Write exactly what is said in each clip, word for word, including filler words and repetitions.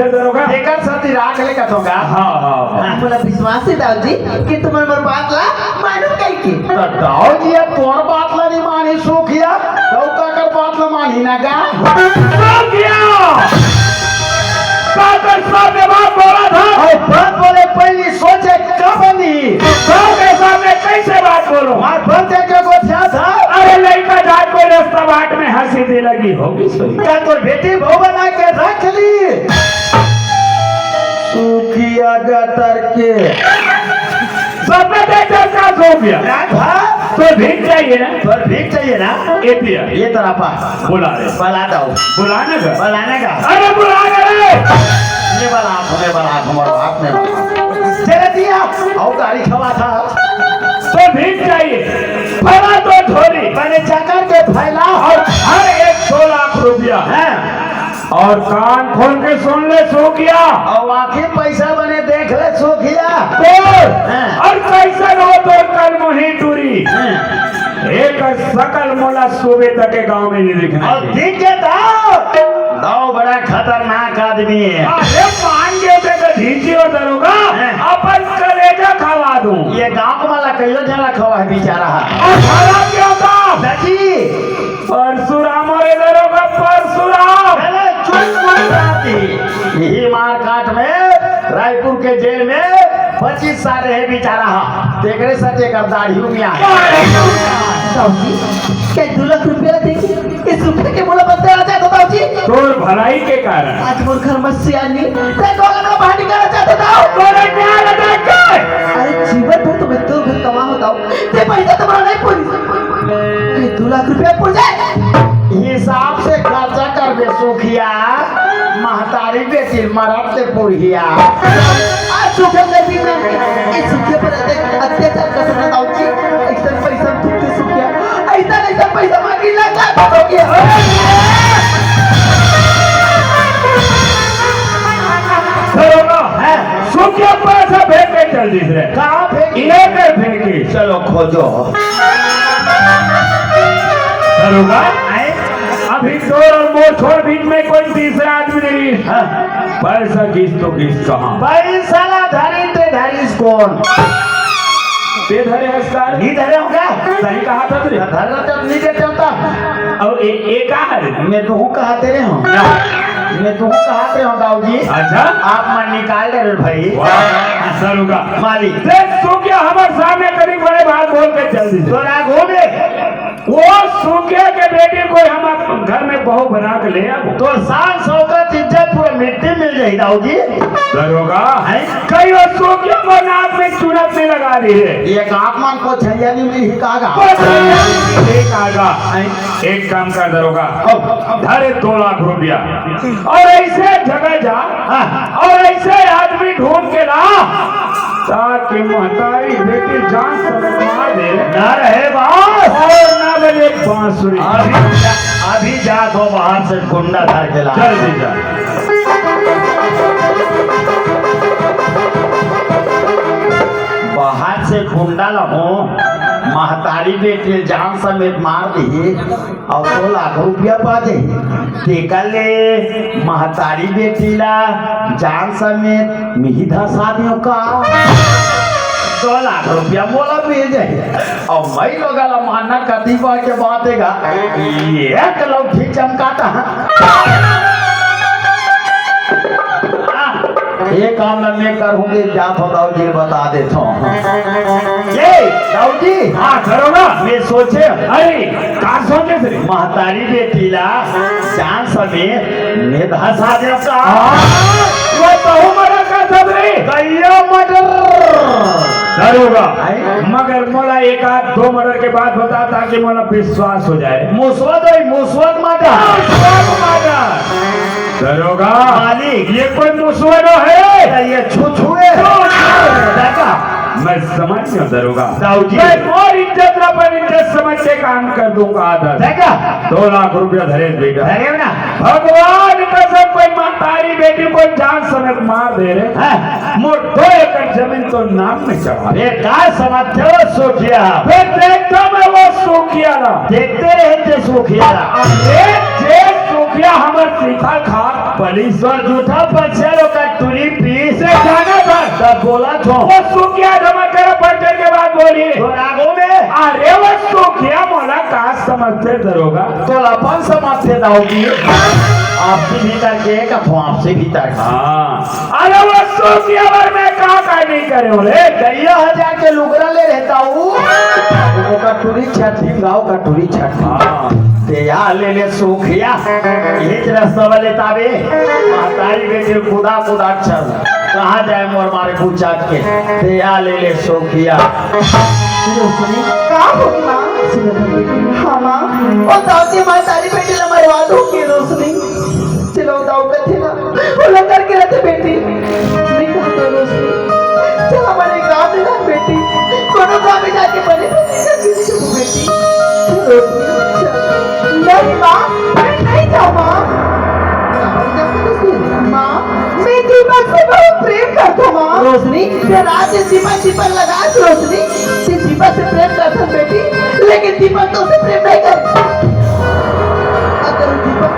दरोगा। एकर साथी राख ले कथों का। हाँ, हाँ, हाँ। मोला विश्वास हे दाऊ जी कि तुमन मोर बात ला मानहू कहिके। त दाऊ जी अब तोर बात ला नहीं मानी सुखिया, दाऊ काकर बात ला मानी ना का? सुखिया! का कर सामने बात बोला था? अरे बात बोले पहली सोचे कब नहीं? दाऊ के सामने कैसे बात बोलो? मार बंद करके गोठिया था। अरे लड़का जात कोई रास्ता बाट में हंसी दे लगी होगी सुखिया। का तोर बेटी बहू बना के रख ली? सुखिया गटर के। सब में देख कर का सो गया? राधा। तो भीख चाहिए ना? तो भीख चाहिए ना? ये दिया। ये तरह पा। बुला रहे। बुला दो। बुलाने का? बुलाने का। अरे बुला रहे। ये वाला हाथ में, वाला हाथ में, वाला हाथ में। चले दिया। और गाड़ी खवा था। तो भीख चाहिए। फैला तो झोली। मैंने जाकर के फैला। और हर एक दो लाख रुपया। हाँ। और कान खोल के सुन ले सुखिया। और आखिर पैसा बने देख ले सुखिया। तो हाँ। और कैसन हो तो कल मोही टूरी। हाँ। एक सकल मोला सुबह तक के गांव में नहीं दिखना और चाहिए। दिख के दाऊ, दाऊ बड़ा खतरनाक आदमी है। अरे मान गए थे तो ढींची और दरोगा, हाँ। अपन कलेजा खवा दूं। ये गांव वाला कहियो जना खवा है बेचारा। और खराब क्या था? सची। परशुराम, अरे दरोगा परशुराम। अरे चुप, चुप रहती। यही मारकाट में रायपुर के जेल में पच्चीस साल रहे बेचारा हा। तेकरे साथ एक दाढ़ी में आया। दाऊ जी, क्या दो लाख रुपया देके ये सुखिया के मोला बदले आ जाए तो दाऊ जी? तोर भलाई के कारण। आज मोर घर में सियानी, ते दो लाख बाहर निकाल जाते दाऊ। तोरे क्या लगा के? अरे जीवन भर तुम्हें दो घर कमा होता हूँ, ते पैसा तुम्हारा नहीं पूरी। ये दो लाख रुपया पड़ जाए। हिसाब से खर्चा करबे सुखिया, महतारी बेटी मरत ले पुरहिया। आज सुखिया कर भी मैं, ये सुखिया पर अत्या-, अत्याचार कर सकता हूँ जी। ऐसा पैसा तुम दे सुखिया, ऐसा, ऐसा पैसा मांगी लगा तो सुखिया। दरोगा, हैं? सुखिया पैसा फेंक के चल दिस रे। कहाँ फेंक? ये कर फेंकी। चलो खोजो। दरोगा, हैं? अभी चोर और मोर छोड़ बीच में कोई तीसरा आदमी नहीं। हाँ। पैसा किस तो किस कहाँ? पैसा ला धरी ते धरीस कौन? ते धरे हस का? नहीं धरे होगा। सही कहा था तुझे। धर रहा था, नहीं दे चलता। अब ए-, ए का है? मैं तो हूँ कहा तेरे हूँ। क्या? मैं तो हूँ कहा तेरे हूँ दाऊ जी। अच्छा। आप मन निकाल दे रे भाई। वाह, दरोगा। मालिक। देख, सुखिया हमारे सामने करीब बड़े बात बोल के चल दी। तो राग हो गए। वो सुखिया के बेटी को हम आप घर में बहू बना के ले आओ। तो शान शौकत इज्जत पूरा मिट्टी मिल जाए दाऊ जी। दरोगा, हैं? कहीं वो सुखिया को नाक में चुनत नहीं लगा रही है। ये आँख मन को छैया नहीं मिली कागा। को छैया नहीं मिली कागा। हैं? एक काम कर दरोगा, अब, अब धरे दो लाख रुपया और ऐसे जगह जा, हाँ। और ऐसे आदमी ढूंढ के ला ताकि महतारी बेटी जान समेत मार दे। ना रहे बास। और ना बजे बांसुरी। अभी, अभी जा तो बाहर से गुंडा धर के ला। जल्दी जा। बाहर से गुंडा ला हो, महतारी बेटी जान समेत मार दी। अउ दो लाख रुपया पा जाही, तेकर ले महतारी बेटी ला जान समेत मिही धसा दियो का? दो लाख रुपया मोला मिल जाही। अउ मई लोगा ला मारना कति बार के बात हे गा, एक लौठी चमकाता। ये काम ल मैं करहूँ के जात हो दाऊ जी ल बता देत हूँ। ये दाऊ जी, हाँ, करो ना। मैं सोचे, अरे, का सोचे रे? महतारी बेटी ला जान समेत मैं धसा देव का। हाँ, वो बहू मर्डर का सब रे। गैया मर्डर। दरोगा, हैं? मगर मोला एक आध दो मर्डर के बात बता, ताकि मोला विश्वास हो जाए। मुसवा दो, मुसवा के माता। मुसवा के माता। दरोगा, मालिक। ये कोई मुसवा नो है? ये छुछुए। छुछुए। दादा। मैं समझ गया दरोगा। दाऊ जी। मैं मोर इज्जत ला अपन इज्जत समझ के काम कर दूंगा आदर। देखा? दो लाख रुपया धरे बेटा। धरे ना। भगवान कसम, कोई महतारी बेटी को जान समेत मार दे रे। हाँ। मोर दो एकड़ जमीन तो नाम में चढ़ा। ये का समझते हो सुखिया? फिर देखता मैं वो सुखिया ला। देखते रहते सुखिया ला। अरे जे सुखिया हमर सीता खा पलीश्वर जूठा पछेरो का टूरी पीस। से जाना था। तब बोला थो। वो सुखिया धमक कर पलटन के बाद बोली। तो रागों में। अरे वो सुखिया मोला का समझते दरोगा? तो अपन समझते दाऊ जी। आपसे भीतर के का थो, आपसे भीतर का। हाँ। अरे वो सुखिया बर मैं का का नहीं करे हूँ रे। करिया हजार के लुगरा ले रहता हूँ। वो का टूरी छठी, गाँव का टूरी छठी। हाँ। ते या ले ले सुखिया। ये रस्ता वाले ताबे। महतारी बेटी कुदा कुदा चल। कहाँ जाए मोर मारे पूछा के। ते या ले ले सुखिया। रोशनी, का होगी माँ? सुनो बेटी। हाँ माँ, वो दाऊ के महतारी बेटी ला मरवा दो के रोशनी। चलो दाऊ कथे ना, वो लंगर के रहते बेटी। मैं कहा तो रोशनी, चल हमारे गाँव में ना बेटी, कोनो गाँव में जाके बने बने कर बेटी। चलो, चलो। नहीं माँ, मैं नहीं जाऊँ माँ। माँ, मैं दीपक से बहुत प्रेम करता हूँ माँ। रोशनी, ते रात दिन दीपक दीपक लगा रोशनी, ते दीपक से प्रेम करता बेटी, लेकिन दीपक तो से प्रेम नहीं कर। अगर दीपक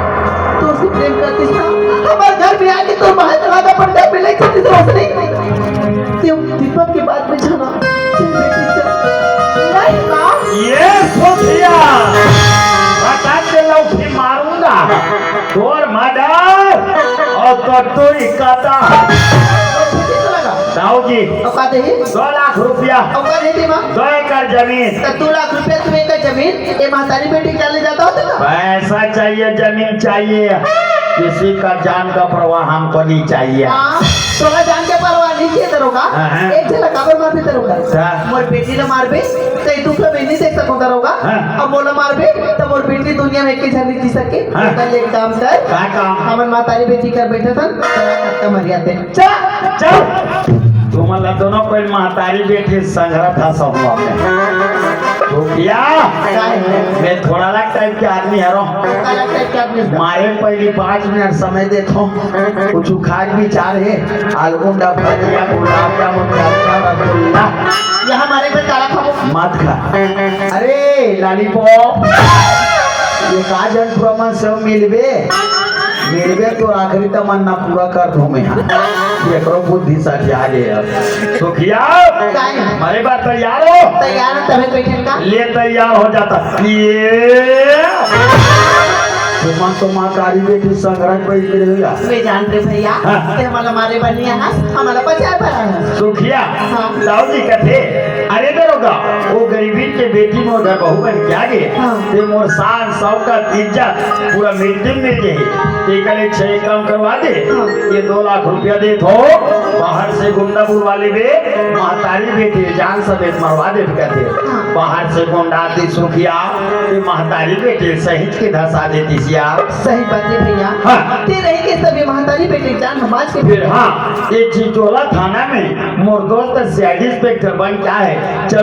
तो से प्रेम करती ना, हमारे घर में आके तो बाहर चला जा पड़ता, मिले करती रोशनी। ते दीपक के बाद में जाना। नहीं माँ। ये सोचिया, बता के लौकी मारूंगा। तोर मर्डर और तोर टूरी काटा। दाऊ जी, औकात है? दो लाख रुपया। औकात है तेमा? दो एकड़ जमीन। तो दो लाख रुपया तू एकड़ जमीन, ये महतारी बेटी क्या ले जाता हो तेरा? पैसा चाहिए, जमीन चाहिए, किसी का जान का परवाह हमको नहीं चाहिए। हाँ, तोला जान के परवाह नहीं चाहिए दरोगा। हाँ, हाँ। एक झन ला काबर मारबे दरोगा? अच्छा। मोर बेटी ला मारबे, तो ये दुख ला मैं नहीं देख सकूं दरोगा। हाँ। अब मोला मारबे, तो मोर बेटी दुनिया में एक झन नहीं जी सके। हाँ। तो एक काम कर। का काम? हमन महतारी बेटी कर बैठे सन, तोला कत्ता मर जाते। चल, चल। तुमन ला दोनों कोई महतारी बेटी संघरा था समूह में। तो क्या? काय है? मैं थोड़ा लाख टाइप के आदमी हरो। थोड़ा लाख टाइप के आदमी हरो। मारे पहली पाँच मिनट समय देथो। कुछ खाए के विचार है? आलूगुंडा, भजिया, गुलाब जामुन, चरचा, रसगुल्ला। यहाँ मारे पे काला खाबो। मत खा। अरे, लॉलीपॉप। ये का जन पूरा मन से मिलबे? मिलबे तो आखिरी तमन्ना पूरा कर दूं मैं। एकरो बुद्धि सठिया गे अब। तो खिया। काय? मरे बार तैयार हो? तैयार हो, तबे बैठन का? ले तैयार हो जाता। ये। तुमन तो महतारी बेटी संघरा बैठ के रहिया। मैं जान रे भैया, हाँ। ते हमला मारे बर नहीं आया, हमला बचाए बर आया। सुखिया, हाँ। दाऊ जी कथे, अरे दरोगा, वो गरीबी के बेटी मोर घर बहू बन के आ गे, हाँ। ते मोर शान, शौकत, इज्जत पूरा मिट्टी में मिल गई। ते कले छह काम करवा दे, हाँ। ये दो लाख रुपया दे थो, बाहर से गुंडा बुलवा लेबे, महतारी बेटी जान समेत मरवा दे कहते। हाँ। बाहर से गुंडा आती सुखिया, ये महतारी बेटी सहित के धसा देती सिया। सही बात है भैया। हाँ। ते रही के सभी महतारी बेटी जान समाज के फिर हाँ, ये चिचोला थाना में मोर दोस्त सीआईडी इंस्पेक्टर बन क्या है? चल